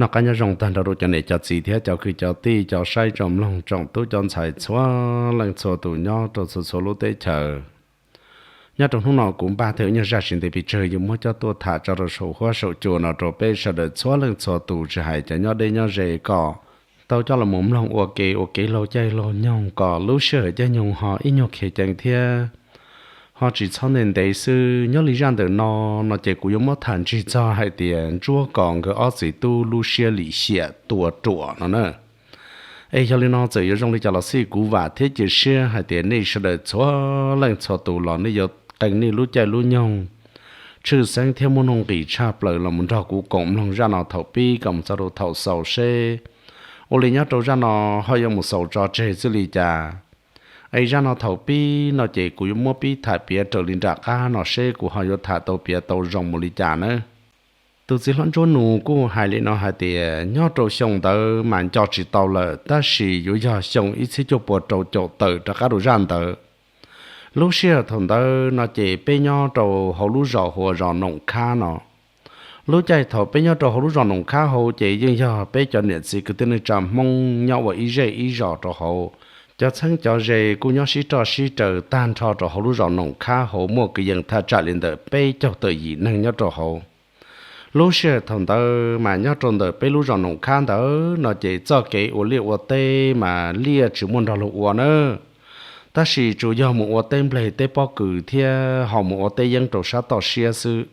Noj qab nyob zoo tag nrho rau cov niam cov txiv thiab cov kwv cov tij, cov saib cov mloog, tsoom tub cov ntxhais txhua leej txhua tus nyob rau txhua txhua lub teb chaws. Nyob rau hnub no kuv npaj tau ib nyuag zaj tsis ntev pes tsawg yuav muab coj tuaj tham tso rau saum huab saum cua no rau peb sawv daws txhua leej txhua tus, tsis hais cov nyob deb nyob ze kom tau coj los mus mloog ua ke ua kev laug caij laug nyoog kom lub sij hawm caij nyoog ho ib nyuag khiav ceev thiab ho tsis txhob ntev ntev xwb. Nyob li zaj ntawm no, no ces kuv yuav muab tham ntsig txog hais tias Ntsuab Kos nkawd ob txiv tub lub siab lim hiam tua ruam no na. Es yog li no txawm yuav zoo li cas los xij, kuv vam thiab cia siab hais tias nej sawv daws txhua leej txhua tus los nej yuav qee nej lub caij lub nyoog tshwj xeeb thiab muaj nuj nqis tshaj plaws los mus nrog kuv koom mloog zaj no thaum pib kom mus txog rau thaum xaus seb ua li nyob rau zaj no ho yuav mus xaus tso tseg txij li cas. Es zaj no thaum pib no ces kuv yuav muab pib tham piav raws li nram qab no seb kuv ho yuav tham tau piav tau zoo mus li cas nawb. Tus txiv hlob Ntsuab Nus kuj hais li no hais tias nyob rau xyoo ntawd mas nco tsis tau lawm, tab sis yuav yog xyoo ib txhiab cuaj puas rau caum tawm rov qab rau zaj ntawd. Lub sij hawm thaum ntawd no ces peb nyob rau hauv lub zos hu ua zos Noom Khab no. Lub caij thaum peb nyob rau hauv lub zos Noom Khab hauv ces yeej yog peb cov niam txiv kwv tij neej tsa Hmoob nyob ua ib zej ib zos rau hauv. Cov txheeb cov ze kuj nyob sib roj sib raws tag nrho rau hauv lub zos Noom Khab hauv, muaj kwv yees thaj tsam li ntawm peb caug tawm yim neeg nyob rau hauv. Lub sij hawm thaum ntawd mas nyob rau ntawm peb lub zos Noom Khab ntawd no ces txoj kev ua liaj ua teb mas liaj tsis muaj nrog luag ua na, tab sis tsuas yog mus ua teb nplej teb pob kws thiab ho mus ua teb yeeb rau sab toj siab xwb.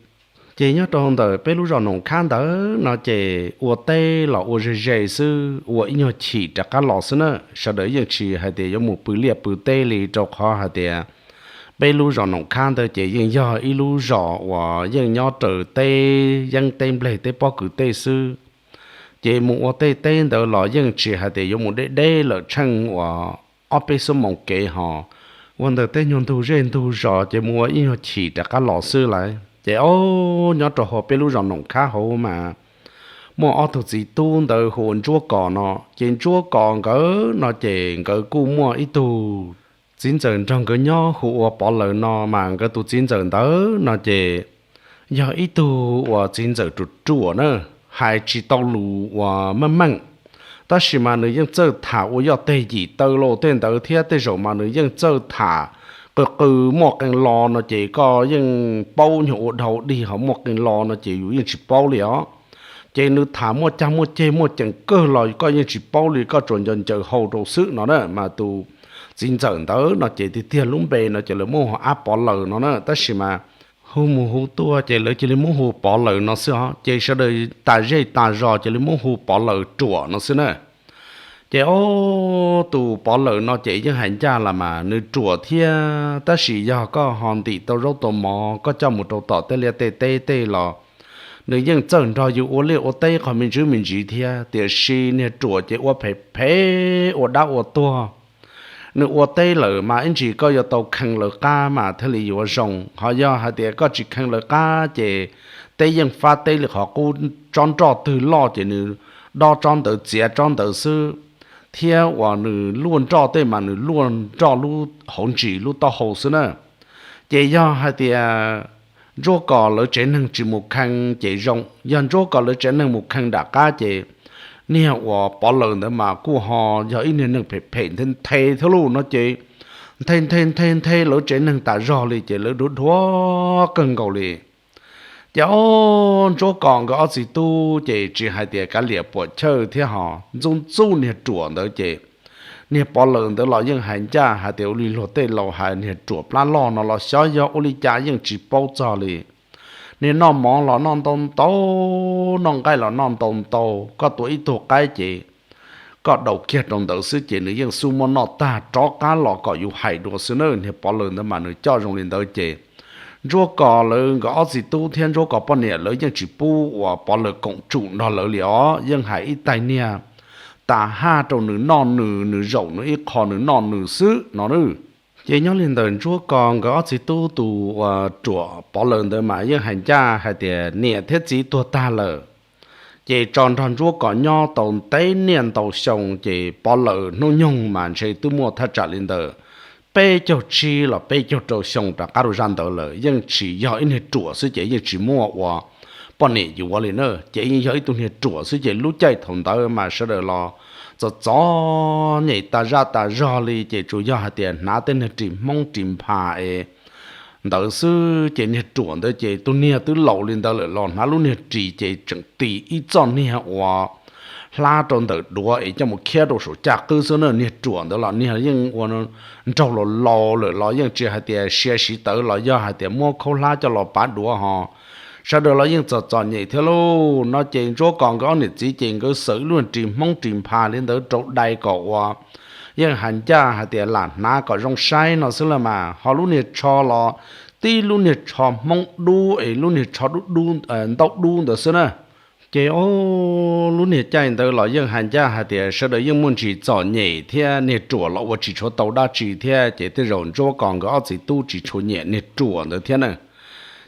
Ces nyob rau ntawm peb lub zos Noom Khab ntawd no ces ua teb los ua ze ze xwb, ua ib nyuag chim rov qab los xwb na. Sawv daws yeej tsis hais tias yuav mus pw liaj pw teb li, rau qhov hais tias peb lub zos Noom Khab ntawd ces yeej yog ib lub zos uas yeej nyob raws teb yeeb teb nplej teb pob kws tej xwb. Ces mus ua tej teb ntawd los yeej tsis hais tias yuav mus deb deb lawm, tsheej uas ob peb xuab moos kev ho ua ntawm tej nyuag ntug zej ntug zos ces mus ua ib nyuag chim rov qab los xwb lawm. Ces o, nyob rau hauv peb lub zos Noom Khab hauv mas muaj ob tug txiv tub ntawd hu ua Ntsuab Kos no. Ces Ntsuab Kos nkawd no ces nkawd kuj muaj ib tug txiv ntxawm nrog nkawd nyob hu ua Pov Lawm no, mas nkawd tus txiv ntxawm ntawd no ces yog ib tug uas txiv ntxawm ruam ruam na, hais tsis tau lus uas meej meej, tab sis mas nws yeej txawj tham ua yoj teg yim taw los tej ntawd thiab. Tej zaum mas nws yeej txawj tham qw qw, muaj qee lo no ces koj yeej paub nyuag ua dhau dig, ho muaj qee lo no ces yus yeej tsis paub li os. Ces nws tham muaj cag muaj ceg muaj ceem kawg los koj yeej tsis paub li, koj tsuas nco ncaws hau rau xwb no na. Mas tus txiv ntxawm ntawd no ces tiag tiag lub npe no ces lawv muab hu ua Pov Lawm no na, tab sis mas hu mus hu tuaj ces lawv cia li muab hu Pov Lawm no xwb os. Ces sawv daws tas zej tas zos cia li muab hu Pov Lawm ruam no xwb na. Ces o, tus Pov Lawm no ces yeej hais ncaj los mas nws ruam thiab, tab sis yog koj ho ntim tau zaub tau mov koj coj mus rau tom tej liaj tej teb tej los nws yeej txawj nrog yus ua liaj ua teb qhov me ntsis me ntsis thiab. Tiam sis niag ruam ces ua phem phem ua dab ua tuag. Nws ua teb lawm mas ib ntsis koj yuav tau khee lawv qab mas thiaj li yuav zoo, ho yog hais tias koj tsis khee lawv qab ces teb yeej fab teb li qhov qub, tsob nroj twg loj ces nws dob tsob ntawd txiav tsob ntawd xwb, thiab uas nws luaj nroj tej mas nws luaj nroj lub hauv ntsis lub taub hau xwb na. Ces yog hais tias Ntsuab Kos lawv tsev neeg tsis mus khee ces zoo, yog Ntsuab Kos lawv tsev neeg mus khee nram qab ces niag uas Pov Lawm ntawd mas kuj ho yog ib niag neeg phem phem nthe nthe thiab lauj no ces nthe nthe nthe nthe lawv tsev neeg tas zog li ces lawv dhuav dhuav kawg nkaus li. Ces o, Ntsuab Kos nkawd ob txiv tub ces tsis hais tias kav liam puam chawj thiab ho ntxub ntxub niag ruam ntawd ces niag Pov Lawm ntawd los yeej hais ncaj hais tias ua li luag tej laus hais niag ruam plab loj no los xyov yog ua li cas yeej tsis paub txog li. Niag noj mov los noj ntau ntau, noj nqaij los noj ntau ntau, koj tua ib tug qaib ces koj daus kiag rau ntawd xwb ces nws yeej xub muab noj tag rov qab los kom yus hais dua xwb na. Niag Pov Lawm ntawd mas nws coj zoo li ntawd ces Ntsuab Kos lawv nkawd ob txiv tub thiab Ntsuab Kos poj niam lawv yeej tsis pub uas Pov Lawm koom tsum nrog lawv li os, yeej hais ib taig niag tas haj rau nws noj nws, nws zaum nws ib qho nws noj nws xwb no na. Ces nyob li ntawm Ntsuab Kos nkawd ob txiv tub tus uas ruam Pov Lawm ntawd mas yeej hais ncaj hais tias niam thiab txiv tuag tag lawm, ces tso nrog Ntsuab Kos nyob tau ntev niaj ntau xyoo, ces Pov Lawm hnub nyoog mas ntshe twb muaj thaj tsam li ntawm peb caug tsib los peb caug rau xyoo rov qab rau zaj ntawd lawm, yeej tsis yog ib niag ruam xwb ces yeej tsis muaj uas poj niam yuav li na, ces yeej yog ib tug niag ruam xwb. Ces lub caij thaum ntawd mas sawv daws los txom txom nyem tas zaj tas zog li, ces tsuas yog hais tias hnav tej niag ris Hmoob ris npha es ntawd xwb. Ces niag ruam ntawd ces tus niag twb laus li ntawd lawm los hnav lub niag ris ces tseem tis ib txoj niag uas hlab rau ntawm duav es coj mus khiab rau saum caj qwb xwb na. Niag ruam ntawd los niag yeej ua nraug laus laus lawm los yeej tsis hais tias sia siv tawv los yog hais tias muab khaub hlab coj los pav duav ho. Sawv daws los yeej txom txom nyem thiab lauj. No ces Ntsuab Kos nkawd ob niam txiv ces nkawd xaws ib lub ris Hmoob ris npha li ntawd rau dai kom ua yeej hais ncaj hais tias lam hnav kom zoo saib no xwb los mas, ho lub niag tsho los tib lub niag tsho Hmoob dub es lub niag tsho dub dub, ntaub dub ntawd xwb na. Ces o, lub niag caij ntawd los yeej hais ncaj hais tias sawv daws yeej muaj ntsis txom nyem thiab niag ruam los ua tsis tshua tau dab tsi thiab, ces tej zaum Ntsuab Kos nkawd ob txiv tub tsis tshua nyiam niag ruam ntawd thiab na.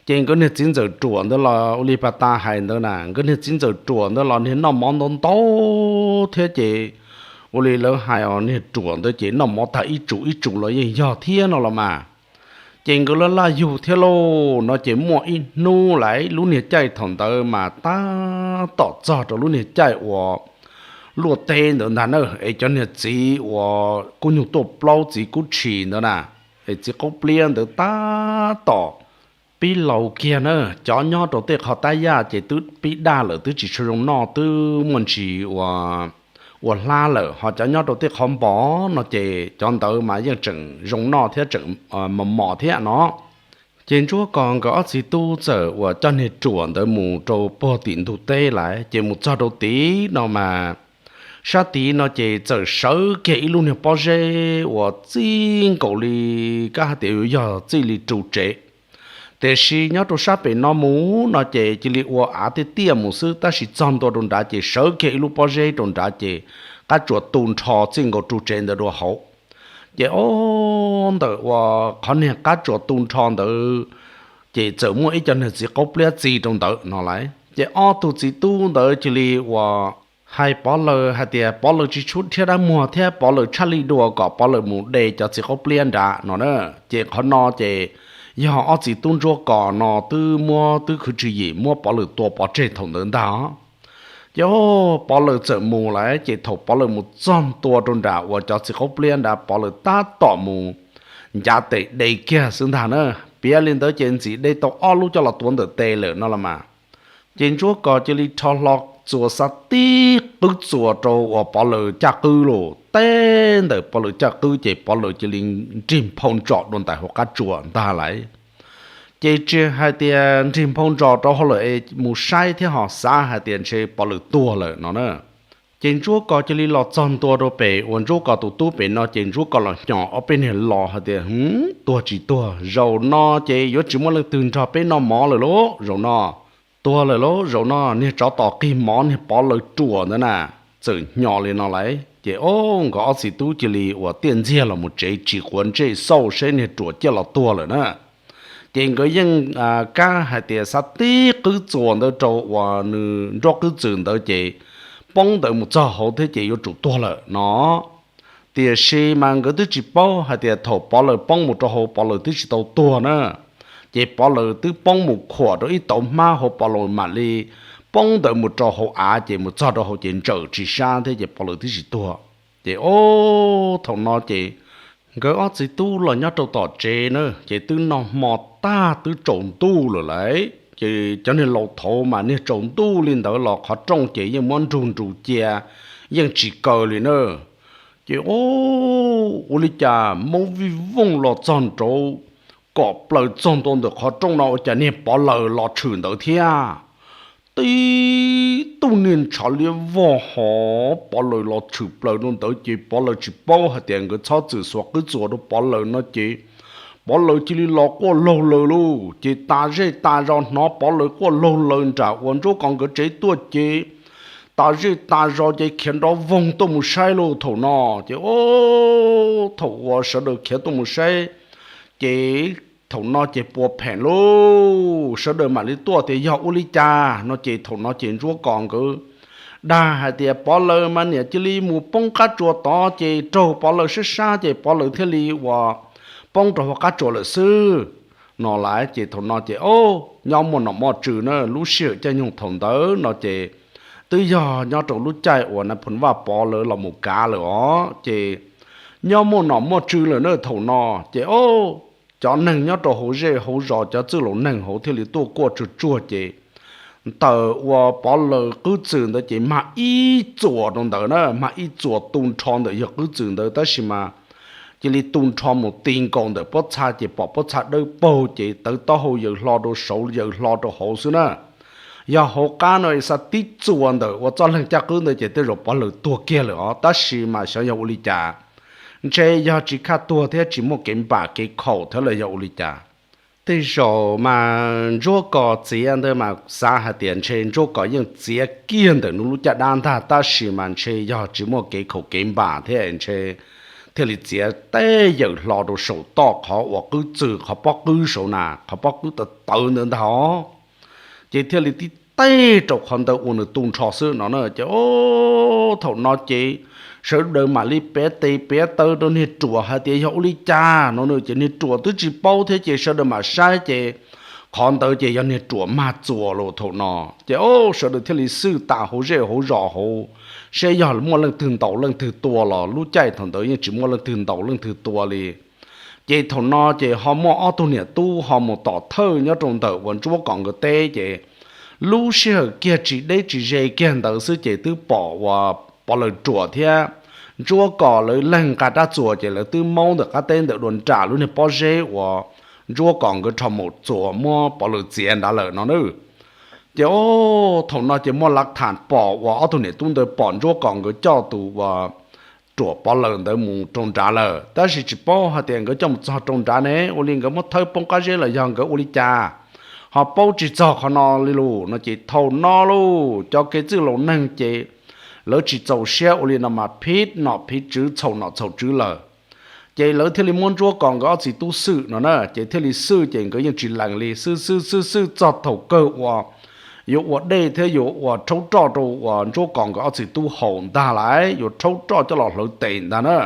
Ces nkawd niag txiv ntxawm ruam ntawd los ua li pas tas hais ntawd na, nkawd niag txiv ntxawm ruam ntawd los niag noj mov ntau ntau thiab ces ua li lawv hais os, niag ruam ntawd ces noj mov tag ib tsum ib tsum los yeej yog thiab no los mas. Ces nkawd laj laj yug thiab lauj. No ces muaj ib hnub lawm, lub niag caij thaum ntawd mas tab tom txog rau lub niag caij uas luaj teb ntawd ntag na, es cov niag txiv uas kub nyuj tuaj plaub, txiv kub tshis ntawd na, es txiv qaub pliab ntawd tab tom pib laus kiag na. Cov nyob rau tej qhov tab yaj ces twb pib daj lawm, twb tsis tshua zoo noj, twb muaj ntsis ua hlab lawm, ho cov nyob rau tej qhov npog no ces cov ntawd mas yeej tseem zoo noj thiab tseem mos mos thiab no. Ces Ntsuab Kos nkawd ob txiv tub txawm uas coj niag ruam ntawd mus rau puag tim ntug teb lawm, ces mus txog rau tid no mas sab tid no ces txawm sawv kiag ib lub niag pob zeb uas txij nkaus li, kab hais tias yuav yog txij li ru tsev. Tiam sis nyob rau sab pem no mus no ces cia li ua av tiaj tiaj mus xwb, tab sis txog ntua rau nrad ces sawv kiag ib lub pob zeb rau nrad ces qab tsuas tu nrho txij nkaus ru tsev ntawd rau hauv. Ces o, ntawm uas qhov niag qab tsuas tu nrho ntawd ces txawm muaj ib co niag txiv qaub pliab txi rau ntawd no lawm. Ces ob tug txiv tub ntawd cia li uas hais Pov Lawm hais tias Pov Lawm tsis tshua dhia dab muag thiab Pov Lawm tshaj lij dua kom Pov Lawm mus de cov txiv qaub pliab nrad no na. Ces qhov no ces yog ob txiv tub Ntsuab Kos no twb muab, twb khwv tswv yim muab Pov Lawm tua pov tseg thaum ntawd ntag. Ces Pov Lawm txawm mus lawm, ces thaum Pov Lawm mus txog ntua rau nram uas cov txiv qaub pliab nrad, Pov Lawm tab tom mus ncav tes de kiag xwb ntag na. Piav li ntawd ces ntxim de tau ob lub coj los tuav ntawm tes lawm no los mas. Ces Ntsuab Kos cia li rho hlo txuas xav tib qwb txuas rau uas Pov Lawm caj qwb los teb ntawm Pov Lawm caj qwb ces Pov Lawm cia li nrig nphau ntsos dua ntais hauv qab tsuas ntag lawm. Ces tsis hais tias nrig nphau ntsos rau hauv lawm es mus saib thiab ho xav hais tias ntshe Pov Lawm tuag lawm no na. Ces Ntsuab Kos cia li los txog ntua rau pem uas Ntsuab Kos tus tub pem no, ces Ntsuab Kos los hnyos ob peb niag lo hais tias, Tuag tsis tuag, zaum no ces yuav tsis muaj leej twg nrog peb noj mov lawm lauj, zaum no tuag lawm lauj, zaum no niag tsov tom qig mov niag Pov Lawm ruam ntawd na. Txawm hnyos li no lawm ces o, nkawd ob txiv tub cia li uas tiaj ntxiag los mus tsev tsis quav ntsej xauj seb niag ruam ciaj los tuag lawm na. Ces nkawd yeej kab hais tias xav tib qwb txuas ntawd rau uas nws nruab qwb txwm ntawd ces poob ntawd mus txog hauv thiab ces yuav tsum tuag lawm no. Tiam sis mas nkawd twb tsis paub hais tias thaum Pov Lawm poob mus rau hauv Pov Lawm twb tsis tau tuag na. Ces Pov Lawm twb poob mus khuam rau ib tauv hmab hauv Pov Lawm mam li poob ntawd mus rau hauv av ces mus txog rau hauv ces ntsawm tsis sab thiab ces Pov Lawm twb tsis tuag. Ces o, thaum no ces nkawd ob txiv tub los nyob rau tom tsev na ces twb noj hmo tag twb tsaus ntuj lawm lauj. Ces cov niag laus thaud mas niag tsaus ntuj li ntawd los qhov rooj ces yeej muab nrug nrus cia, yeej tsis kaw li na. Ces o, ua li cas maub vij vooj los txog nraud kom plaws txog ntua ntawm qhov rooj no ua cas niag Pov Lawm los tshwm ntawd thiab. Tib tug niag ntshav liab vog hov Pov Lawm los tshwm plaws rau ntawd ces Pov Lawm tsis paub hais tias nkawd txhob txwm xuas qwb txuas rau Pov Lawm no ces Pov Lawm cia li los quaj laug lawm lauj. Ces tas zej tas zos hnov Pov Lawm quaj laug lawm nram uas Ntsuab Kos nkawd tsev tuaj ces tas zej tas zos ces khiav nrov voog tuaj mus saib lauj. Thaum no ces o, thaum uas sawv daws khiav tuaj mus saib ces thaum no ces puas phem lauj, sawv daws mam li tuaj tias yog ua li cas no ces thaum no ces Ntsuab Kos nkawd dag hais tias Pov Lawm mas niam cia li mus poob qab tsuas tod ces raug Pov Lawm sab sab ces Pov Lawm thiaj li uas poob rau hauv qab tsuas lawm xwb. no lawm. Ces thaum no ces o, nyob muaj nom muaj tswv na, lub sij hawm caij nyoog thaum ntawd no ces twb yog nyob rau lub caij uas Nais Phoo Vaj Pov lawv los mus kav lawm os. Ces nyob muaj nom muaj tswv lawm na thaum no, ces o, cov neeg nyob rau hauv zej hauv zos, cov txwj laus neeg hauv thiaj li tuaj kuaj tsuag tsuag ces ntawm uas Pov Lawm qwb txwm ntawd ces mag ib txuas rau ntawd na, mag ib txuas tu nrho ntawm yawg qwb txwm ntawd, tab sis mas cia li tu nrho mus ti nkaus ntawm pob txha ces pom pob txha dawb paug ces tawv taub hau yaws hlo rau saud yaws hlo rau hauv xwb na. Yog hauv qab no xa tib txuas ntawm uas txoj leeg caj qwb ntawd ces tej zaum Pov Lawm tuag kiag lawm os, tab sis mas xyov yog ua li cas, ntshe yog tsis kaj tuag thiab tsis muaj kev npam kev khaum thiab los yog ua li cas. Tej zaum mas Ntsuab Kos txiav ntawd mas xav hais tias ntshe Ntsuab Kos yeej txiav kiag ntawm nws lub caj dab ntag, tab sis mas ntshe yog tsis muaj kev khaum kev npam thiab ntshe thiaj li txiav teb yaws hlo rau saum toj qhov uas qwb txwm qhov pob qwb saud na, qhov pob qwb tawv tawv ntawd ntag os. Ces thiaj li tib teg rau qhov ntawd uas nws tu nrho xwb no na. Ces o, thaum no ces sawv daws mam li piav tes piav taw rau niag ruam hais tias yog ua li cas no na. Ces niag ruam twb tsis paub thiab ces sawv daws mam saib ces qhov ntawd ces yog niag ruam mag txuas los thaum no. Ces o, sawv daws thiaj li xwj tas hauv zej hauv zos hauv, seb yog muaj leej twg ntaus leej twg tua los lub caij thaum ntawd yeej tsis muaj leej twg ntaus leej twg tua li. Ces thaum no ces ho muaj ob tug niam tub ho mus tom thawj nyob rau ntawm uas Ntsuab Kos nkawd teb ces lub sij hawm kiag tsis deb tsis ze kiag ntawd xwb ces twb pom uas Pov Lawm ruam thiab Ntsuab Kos lawv leeg nqa rab txuas ces lawv twb maub ntawm qab teb ntawm dua nram lub niag pob zeb uas Ntsuab Kos nkawd rho mus txuas muab Pov Lawm txiav nrad lawm no na. Ces o, thaum no ces muaj lav tham pom uas ob tug niam tub ntawd pom Ntsuab Kos nkawd coj tus uas ruam Pov Lawm ntawd mus rau nrad lawm, tab sis tsis paub hais tias nkawd coj mus txog rau nrad ne ua li nkawd muab thawb poob qab zeb los yog nkawd ua li cas, ho paub tsis txog qhov no li lus no. Ces thaum no lauj cov kev txwj laus neeg ces lawv tsis txaus siab ua li no mas phiv nom phiv tswv txhaum nom txhaum tswv lawm. Ces lawv thiaj li muab Ntsuab Kos nkawd ob txiv tub xwj no na, ces thiaj li xwj ces nkawd yeej tsis lees li, xwj xwj xwj xwj txog thaum kawg uas yuav ua dej thiab yuav ua rhaub roj rau uas Ntsuab Kos nkawd ob txiv tub haus ntag lais, yuav rhaub roj coj los hlawv tes ntag na.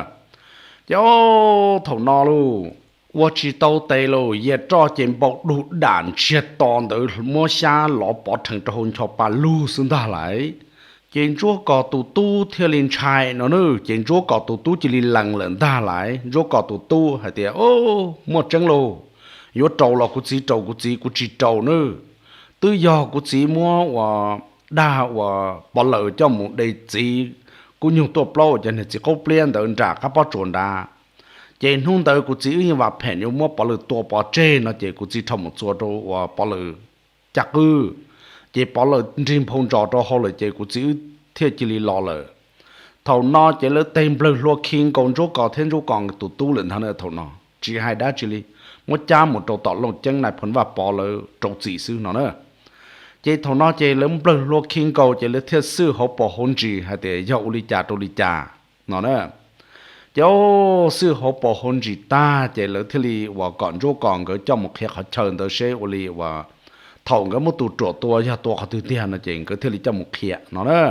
Ces o, thaum no lauj, ua tsis tau tes lauj, yias roj ces npau dug dam ntsiag to ntawd muab xyab lov pov rhees rau hauv ncho pa lug xwb ntag lais. Ces Ntsuab Kos tus tub thiaj li ntshai no na, ces Ntsuab Kos tus tub cia li lees lawm ntag lais. Ntsuab Kos tus tub hais tias, o, muaj tseeb lauj, yuav rau los kuv txiv rau kuv txiv, kuv tsis rau na. Twb yog kuv txiv muab uas dag uas Pov Lawm coj mus de txiv kub nyuj tuaj plaub uas cov niag txiv qaub pliab ntawd nram qab pob tsuas nrad. Ces hnub ntawd kuv txiv wb yeej vam phem yuav muab Pov Lawm tua pov tseg no ces kuv txiv rho mus txuas rau uas Pov Lawm caj qwb, ces Pov Lawm nrig nphau ntsos rau hauv lawm ces kuv txiv wb thiaj cia li los lawm. Thaum no ces lawv teg nplawg hlua khi nkaus Ntsuab Kos thiab Ntsuab Kos tus tub lawm ntag na. Thaum no tsis hais dab tsi li, muab cab mus rau tom Looj Ceeb Nais Phoo Vaj Pov lawv rau txim xwb no na. Ces thaum no ces lawv nplawg hlua khi nkaus ces lawv thiaj xwj hauv paus hauv ntsis hais tias yog ua li cas rau li cas no na. Ces xwj hauv paus hauv ntsis tag ces lawv thiaj li uas kom Ntsuab Kos nkawd coj mus qhia qhov chaw ntawd seb ua li uas thaum nkawd muab tus ruam tua yog tua qhov twg tiag no ces nkawd thiaj li coj mus qhia no na.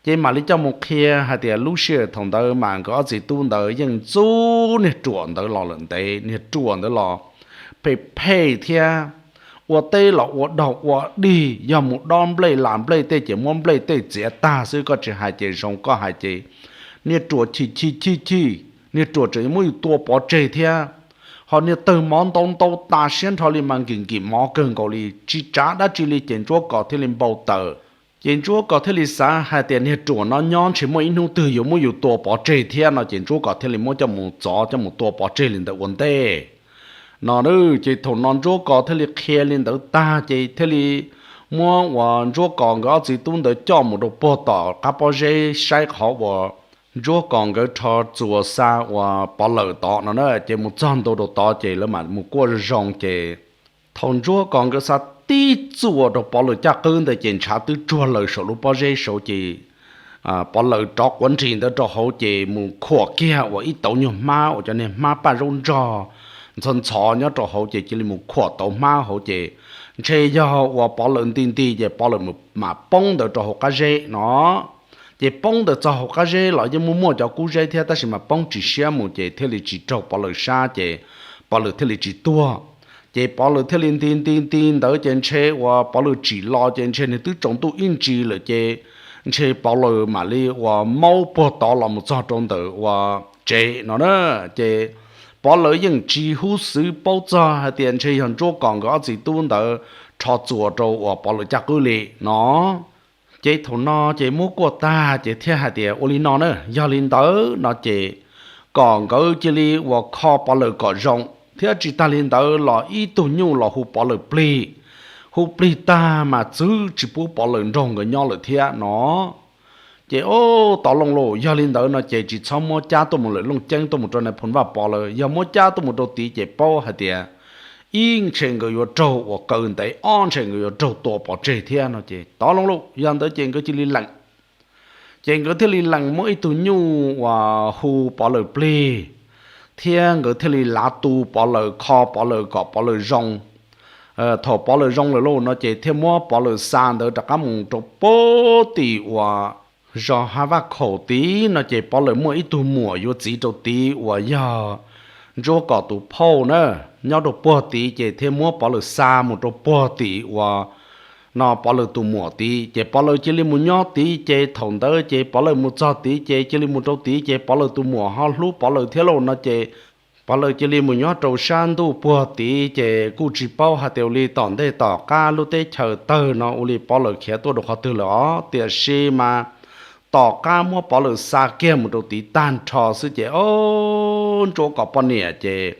Ces mam li coj mus qhia hais tias lub sij hawm thaum ntawd mas nkawd ob txiv tub ntawd yeej ntxub niag ruam ntawd los lawm ntev, niag ruam ntawd los phem phem thiab, ua teb los ua daug ua dig, yog mus dob nplej las nplej tej ces muab nplej tej txiav tag xwb, koj tsis hais ces zoo, koj hais ces niag ruam chim chim chim chim, niag ruam tseem muab yus tua pov tseg thiab. Ho niag tawg mov ntau ntau tas siab nrho li mas nkim nkim mov kawg nkaus li, tsis tsav dab tsi li ces Ntsuab Kos thiaj li npau taws. Ces Ntsuab Kos thiaj li xav hais tias niag ruam no nyob ntshe muaj ib hnub twg yuav muab yus tua pov tseg thiab no ces Ntsuab Kos thiaj li muab coj mus txov coj mus tua pov tseg li ntawd ua ntej no na. Ces thaum no Ntsuab Kos thiaj li qhia li ntawd tag ces thiaj li muab uas Ntsuab Kos nkawd ob txiv tub ntawd coj mus rau puag tom qab pob zeb saib qhov uas Ntsuab Kos nkawd rho txuas xa uas Pov Lawm tod no na. Ces mus txog ntua rau tod ces lawv mam mus kuaj zoo zoo ces thaum Ntsuab Kos nkawd xa tib txuas rau Pov Lawm caj qwb ntawd ces ntshav twb tsuag lawm saum lub pob zeb saud ces Pov Lawm rov quav nrig ntawd rau hauv ces mus khuam kiag uas ib tauv nyuag hmab uas cov niag hmab paj zaub ntsog ntxhov ntxhov nyob rau hauv ces cia li mus khuam tauv hmab hauv ces ntshe yog uas Pov Lawm nti nti ces Pov Lawm mam poob ntawd rau hauv qab zeb no. Ces poob ntawd txog hauv qab zeb los yeej muaj muaj cov kub zeb thiab tab sis mas poob tsis siab mus ces thiaj li tsis raug Pov Lawm sab ces Pov Lawm thiaj li tsis tuag. Ces Pov Lawm thiaj li nti nti nti ntawd ces ntshe uas Pov Lawm tsim los ces ntshe nws twb tsaus ntuj ib ntsis lawm ces ntshe Pov Lawm mam li uas maub puag tod los mus txog rau ntawm uas tsev no na. Ces Pov Lawm yeej tsis hub xwv paub txog hais tias ntshe yog Ntsuab Kos nkawd ob txiv tub ntawd rho txuas rau uas Pov Lawm caj qwb li no. Ces thaum no ces muab kuaj tag ces thiaj hais tias ua li no na, yog li ntawd no ces kom nkawd cia li uas kho Pov Lawm kom zoo, thiab tsis tag li ntawd los ib tug nyuj los hu Pov Lawm plig, hu plig tag mas txwv tsis pub Pov Lawm nrog nkawd nyob lawm thiab no. Ces o, tov loo lauj, yog li ntawd no ces tsis txhob muab cab tuaj mus lawm, Looj Ceeb tuaj mus rau Nais Phoo Vaj Pov lawm, yog muab cab tuaj mus rau tid ces paub hais tias ib ntshe nkawd yuav raug uas kaw ntev, ob ntshe nkawd yuav raug tua pov tseg thiab no ces tov loo lauj, yog ntawd ces nkawd cia li lees. Ces nkawd thiaj li lees muab ib tug nyuj uas hu Pov Lawm plig, thiab nkawd thiaj li lav tu Pov Lawm, kho Pov Lawm kom Pov Lawm zoo. Thaum Pov Lawm zoo lawm lauj no ces thiaj muab Pov Lawm xa ntawd rov qab mus rau puag tim uas zos Hav Vaj Khaum tid no ces Pov Lawm muaj ib tug muam yuav txiv rau tid uas yog Ntsuab Kos tus phauj na, nyob rau puag tid ces thiaj muab Pov Lawm xa mus rau puag tim uas no Pov Lawm tus muam tid ces Pov Lawm cia li mus nyob tid ces thaum ntawd ces Pov Lawm mus txog tid ces cia li mus rau tid ces Pov Lawm tus muam ho hlub Pov Lawm thiab lauj no ces Pov Lawm cia li mus nyob rau sab ntuj puag tid ces kuj tsis paub hais tias ua li tom ntej tom qab lub teb chaws tawg no ua li Pov Lawm khiav tuaj rau qhov twg lawm os, tiam sis mas tom qab muab Pov Lawm xa kiag mus rau tid tag nrho xwb ces o, Ntsuab Kos poj niam ces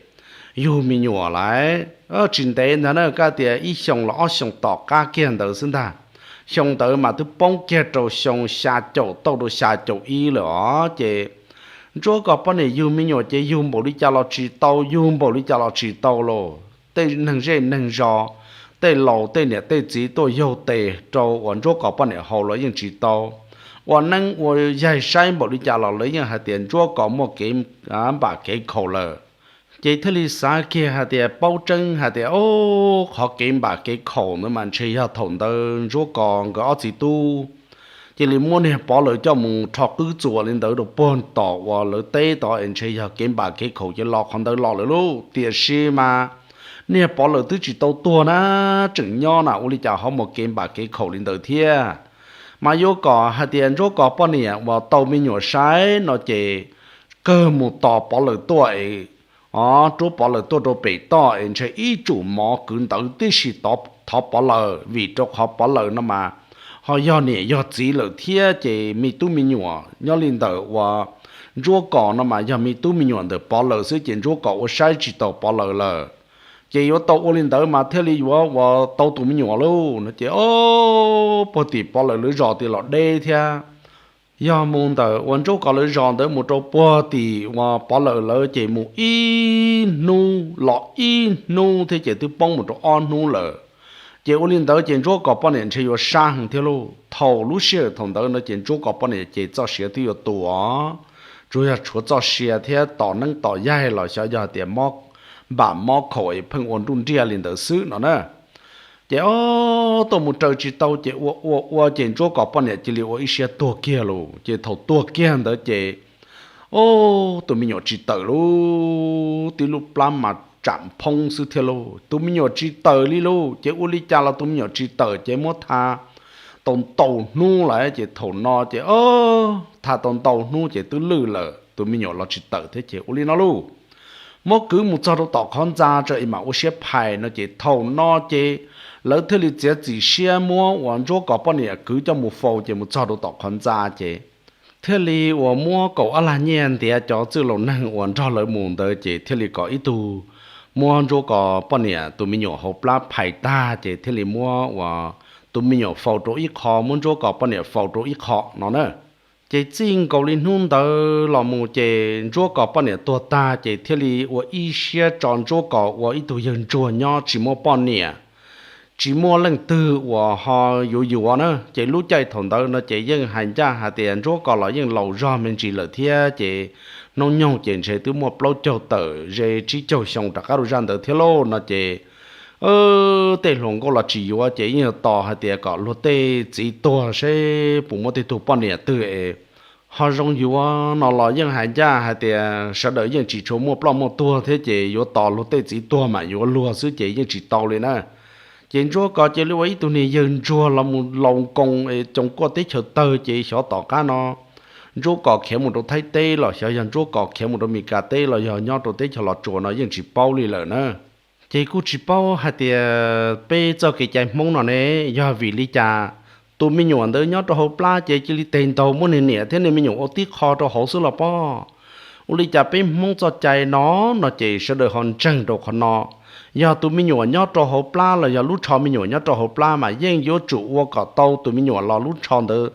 yug me nyuam lawm. Tsis ntev ntag na, kab tias ib xyoo los ob xyoo tom qab kiag ntawd xwb ntag. Xyoo ntawd mas twb poob kiag rau xyoo xya caum tauj rau xya caum ib lawm os ces Ntsuab Kos poj niam yug me nyuam ces yug npaum li cas los tsis tau, yug npaum li cas los tsis tau lauj. Tej neeg zej neeg zos, tej laus tej niam tej txiv tuaj yaug tes rau uas Ntsuab Kos poj niam haus los yeej tsis tau. Ua neeb ua yaig saib npaum li cas los lawv yeej hais tias Ntsuab Kos muaj kev npam kev khaum lawm. Ces thiaj li xav kiag hais tias paub tseeb hais tias o, qhov kev npam kev khaum ntawd mas ntshe yog thaum ntawd Ntsuab Kos nkawd ob txiv tub cia li muab niag Pov Lawm coj mus rho qwb txuas li ntawd rau puag tom uas lawv teb tod es ntshe yog kev npam kev khaum ces los qhov ntawd los lawm lauj. Tiam sis mas niag Pov Lawm twb tsis tau tuag na, tseem nyob na, ua li cas ho muaj kev npam kev khaum li ntawd thiab. Mas yuav kom hais tias Ntsuab Kos poj niam uas tau me nyuam saib no ces kawg mus tos Pov Lawm tuaj es, o, rub Pov Lawm tuaj rau pem toj es ntshe ib tsum mov kwv ntawd tib si thov Pov Lawm, vim rau qhov Pov Lawm no mas ho yog niam yog txiv lawm thiab ces me tub me nyuam nyob li ntawm uas Ntsuab Kos no mas yog me tub me nyuam ntawm Pov Lawm xwb ces Ntsuab Kos ua saib tsis taus Pov Lawm lawm. Ces yuav tau ua li ntawd mas thiaj li yuav uas tau tus me nyuam lauj no ces o, puag tim Pov Lawm lawv zos tid los deb thiab. Yog mus ntawm uas Ntsuab Kos lawv zos ntawd mus rau puag tim uas Pov Lawm lawv ces mus ib hnub los ib hnub thiab ces twb poob mus rau ob hnub lawm. Ces ua li ntawd ces Ntsuab Kos poj niam ntshe yuav sab heev thiab lauj. Thaum lub sij hawm thaum ntawd no ces Ntsuab Kos poj niam ces txoj sia twb yuav tuag, tsuas yog tshuav txoj sia thiab tos neeb tos yaig los xyov yog tias mob npam mob khaum es pheej ua nruj nriaj li ntawd xwb no na. Ces o, tuaj mus raws tsis tau ces ua ua ua ces Ntsuab Kos poj niam cia li ua ib siab tuag kiag lauj. Ces thaum tuag kiag ntawd ces o, tus me nyuam tsis tawm lauj, tib lub plab mas tsam phoob xwb thiab lauj, tus me nyuam tsis tawm li lauj. Ces ua li cas los tus me nyuam tsis tawm ces muab tha tau ntau hnub lawm ces thaum no ces o, tha tau ntau hnub ces twb lwj lawm, tus me nyuam los tsis tawm thiab ces ua li no lauj. Muab kwv mus txog rau tom qhov ntxa tso es mam ua siab phais no ces thaum no ces lawv thiaj li txiav txim siab muab uas Ntsuab Kos poj niam kwv coj mus faus ces mus txog rau tom qhov ntxa ces thiaj li uas muab kaum ob lag nyiaj ntiav cov txwj laus neeg uas nrog lawv mus ntawd ces thiaj li kom ib tug muab Ntsuab Kos poj niam tus me nyuam hauv plab phais tag ces thiaj li muab uas tus me nyuam faus rau ib qho, muab Ntsuab Kos poj niam faus rau ib qho no na. Ces txij nkaus li hnub ntawd los mus ces Ntsuab Kos poj niam tuag tag ces thiaj li ua ib siab tso Ntsuab Kos ua ib tug yawg ntsuag nyob tsis muaj poj niam, tsis muaj leej twg uas ho yuav yuav na. Ces lub caij thaum ntawd no ces yeej hais ncaj hais tias Ntsuab Kos los yeej laus zog me ntsis lawm thiab ces hnub nyoog ces ntshe twb muaj plaub caug tawm ze tsib caug xyoo rov qab rau zaj ntawd thiab lauj no ces tej hluas nkauj los tsis yuav ces yeej yuav tos hais tias kom luag tej txiv tuag seb puas muaj tej tug poj niam twg es Ho zoo yuav no los yeej hais ncaj hais tias sawv daws yeej tsis tshua muaj ploj muaj tuag thiab ces yuav tos luag tej txiv tuag mam yuav luag xwb ces yeej tsis tau li na. Ces Ntsuab Kos cia li ua ib tug niag yawg ntsuag los mus laus nkoos es coos kuaj teb chaws tawg ces xyov tom qab no Ntsuab Kos khiav mus rau Thaib teb los xyov yog Ntsuab Kos khiav mus rau Mes Kas teb los yog nyob rau teb chaws Los Tsuas no yeej tsis paub li lawm na. Ces kuj tsis paub hais tias peb txoj kev cai Hmoob no ne, yog vim li cas tus me nyuam ntawd nyob rau hauv plab ces cia li tes ntaug muab niag niam thiab niag me nyuam ua tib qho rau hauv xwb los pob? Ua li cas peb Hmoob txoj cai no, no ces sawv daws ho ntseeg rau qhov no. Yog tus me nyuam nyob rau hauv plab los yog lub tsho me nyuam nyob rau hauv plab mas yeej yuav tsum ua kom tau tus me nyuam los lub tsho ntawd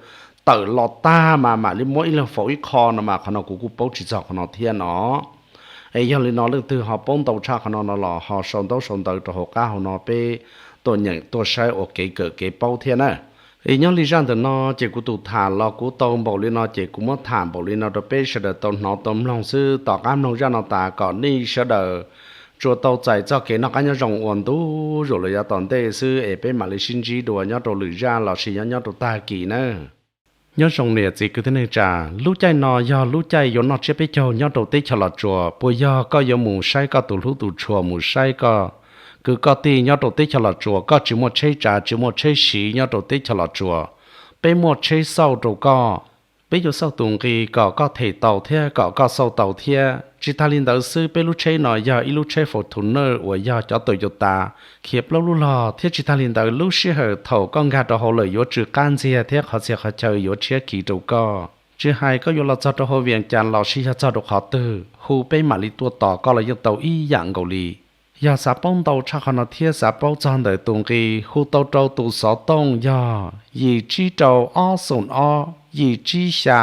tawm los tag mas mam li muab ib leeg faus ib qho no mas qhov no kuv kuj paub tsis txog qhov no thiab no. Es yog li no leej twg ho paub ntau tshaj qhov no no los ho sau ntaub sau ntawv rau hauv qab hauv no peb tuaj nyeem tuaj saib ua kev kawm kev paub thiab na. Es nyob li zaj ntawm no ces kuv tus tham los kuv tau npaum li no ces kuv muab tham npaum li no rau peb sawv daws tau hnov tau mloog xwb. Tom qab mloog zaj no tas kom nej sawv daws tsuas tau txais txoj kev noj qab nyob zoo ua ntu zus los yav tom ntej xwb es peb mam li sib ntsib dua nyob rau lwm zaj los sis nyob nyob rau tag kis na. Nyob zoo niam txiv kwv tij neej tsa, lub caij no yog lub caij yuav noj tsiab peb caug nyob rau teb chaws Los Tsuas. Puas yog koj yuav mus saib koj tus hlub tus tshua, mus saib koj kwv koj tij nyob rau teb chaws Los Tsuas, koj tsis muaj tsheb tsav tsis muaj tsheb siv nyob rau teb chaws Los Tsuas, peb muaj tsheb xauj rau koj. Peb yuav xauj tus nqi kom koj them tau thiab kom koj xauj tau thiab. Tsis tag li ntawd xwb, peb lub tsheb no yog ib lub tsheb Fortuner uas yog cov Toyota khiav plaub lub log thiab. Tsis tag li ntawd, lub sij hawm thaum koj nkag rau hauv lawm yuav tsw qab ntxiag thiab qhov txhia qhov chaw yuav tshiab khiv rau koj. Tsis hais koj yuav los txog rau hauv Vias Cas los sis yog txog rau qhov twg, hu peb mam li tuaj tos koj los yeej tau ib yam nkaus li. Yog xav paub ntau tshaj qhov no thiab xav paub txog ntawm tus nqi, hu tau rau tus xov tooj yog yim tsib rau ob xoom ob yim tsib xya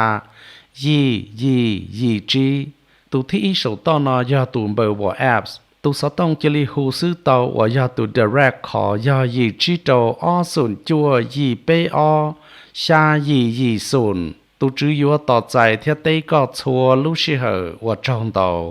yim yim yim tsib. Tus thib ib saum toj no yog tus npawb WhatsApp, tus xov tooj cia li hu xwb tau uas yog tus direct call yog yim tsib rau ob xoom cuaj yim peb ob xya yim yim xoom. Tus tswv yuav tos txais thiab teb koj txhua lub sij hawm. Ua tsaug ntau.